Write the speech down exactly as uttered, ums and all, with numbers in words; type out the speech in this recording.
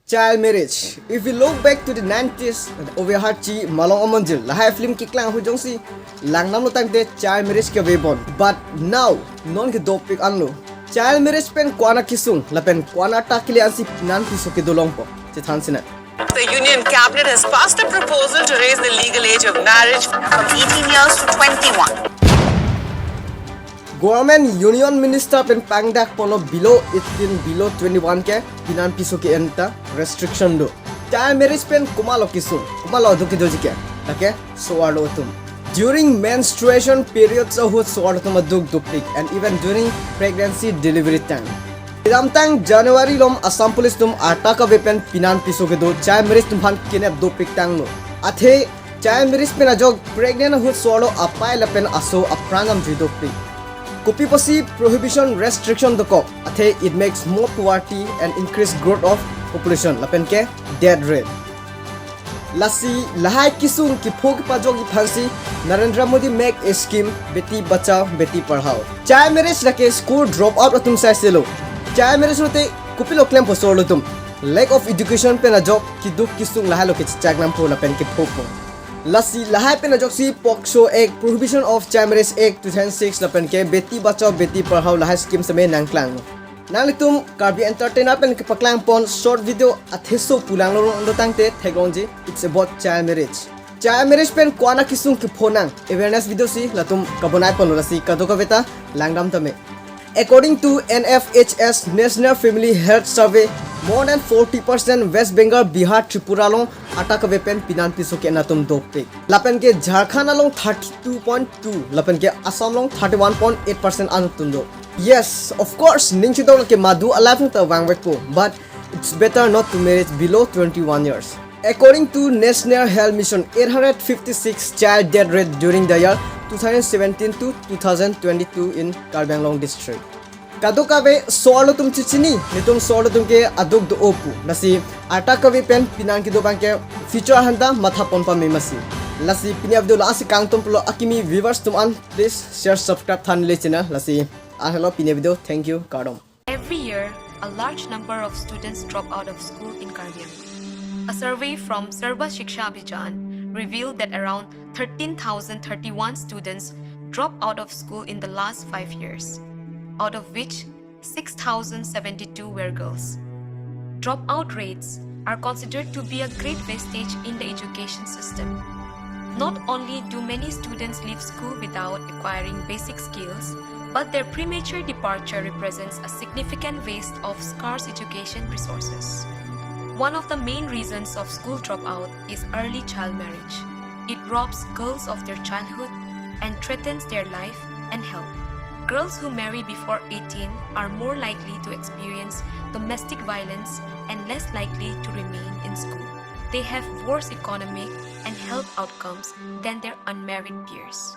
Child marriage. If we look back to the nineties, Oveharchi, Malong Amonjil, lahai film keklang ahut jongsi langdamlo tangte child marriage ke avepon. But now, non ke dopik anlo. Child marriage pen ko-an akesung, lapen ko-an attack kele ansi pinan piso kedo longpo. Chethan sinang. The Union Cabinet has passed a proposal to raise the legal age of marriage from eighteen years to twenty-one. Government Union Minister pen pangdakponlo below eighteen, below twenty-one ke pinan piso ke-en ta restriction do. Child marriage pen komatlo kesung, komatlo aduk kedoji ke, lake so-arlo atum. During menstruation periods ahut so-arlo atum aduk dopik, and even during pregnancy delivery time. Kedamtang January along Assam Police atum attack ave pen pinan piso kedo child marriage atum aphan kenep dopik tanglo. Athe child marriage pen ajok pregnant ahut so-arlo apei lapen aso apran damjui dopik. Kopi pusi prohibition restriction dokok, athe it makes more poverty and increase growth of population lapen ke death rate. Lasi lahai kesung kepho kepajokji aphansi Narendra Modi make a scheme Beti Bachao Beti Padhao. Child marriage lake school drop out atum saiselo. Child marriage lote kopilo klempo so-arlo atum. Lack of education pen ajok keduk kesung lahailo kechechak nampo lapen kephopo. Lasi lahai pen ajoksi POCSO Act, Prohibition of Child Marriage Act two thousand six lapen ke Beti Bachao Beti Padhao lahai scheme seme nangklang. Nanglitum Karbi Entertainer pen kepaklangpon short video atheso pulang lorong ando tangte theklongji, it's about child marriage. Child marriage pen ko-an akesung kepho nang awareness video si latum kabonaiponlo, lasi kadokave ta langdam tame. According to N F H S, National Family Health Survey, more than forty percent West Bengal, Bihar, Tripura along attack ave pen pinan piso ke-en atum dopik. Lapen ke Jharkhand along thirty-two point two, lapen ke Assam along thirty-one point eight percent an atum do. Yes, of course, ning chidok lake madu alive ta vangvekpo, but it's better not to marriage below twenty-one years. According to National Health Mission, eight hundred fifty-six child death rate during the year two thousand seventeen to two thousand twenty-two in Karbi Anglong district. Kadokave so-arlo atum chechini, netum so-arlo atum ke aduk do-o pu. Lasi attack ave pen pinan kedo abang ke future aphanta mathapon pame masi. Lasi pini a-video la-ansi kangtonpolo, akimi viewers atum an, please share, subscribe thanle channel. Lasi anhelo pini a-video, thank you, kardom. Every year, a large number of students drop out of school in Karbi Anglong. A survey from Sarva Shiksha Abhiyan revealed that around thirteen thousand thirty-one students dropped out of school in the last five years, out of which six thousand seventy-two were girls. Dropout rates are considered to be a great wastage in the education system. Not only do many students leave school without acquiring basic skills, but their premature departure represents a significant waste of scarce education resources. One of the main reasons of school dropout is early child marriage. It robs girls of their childhood and threatens their life and health. Girls who marry before eighteen are more likely to experience domestic violence and less likely to remain in school. They have worse economic and health outcomes than their unmarried peers.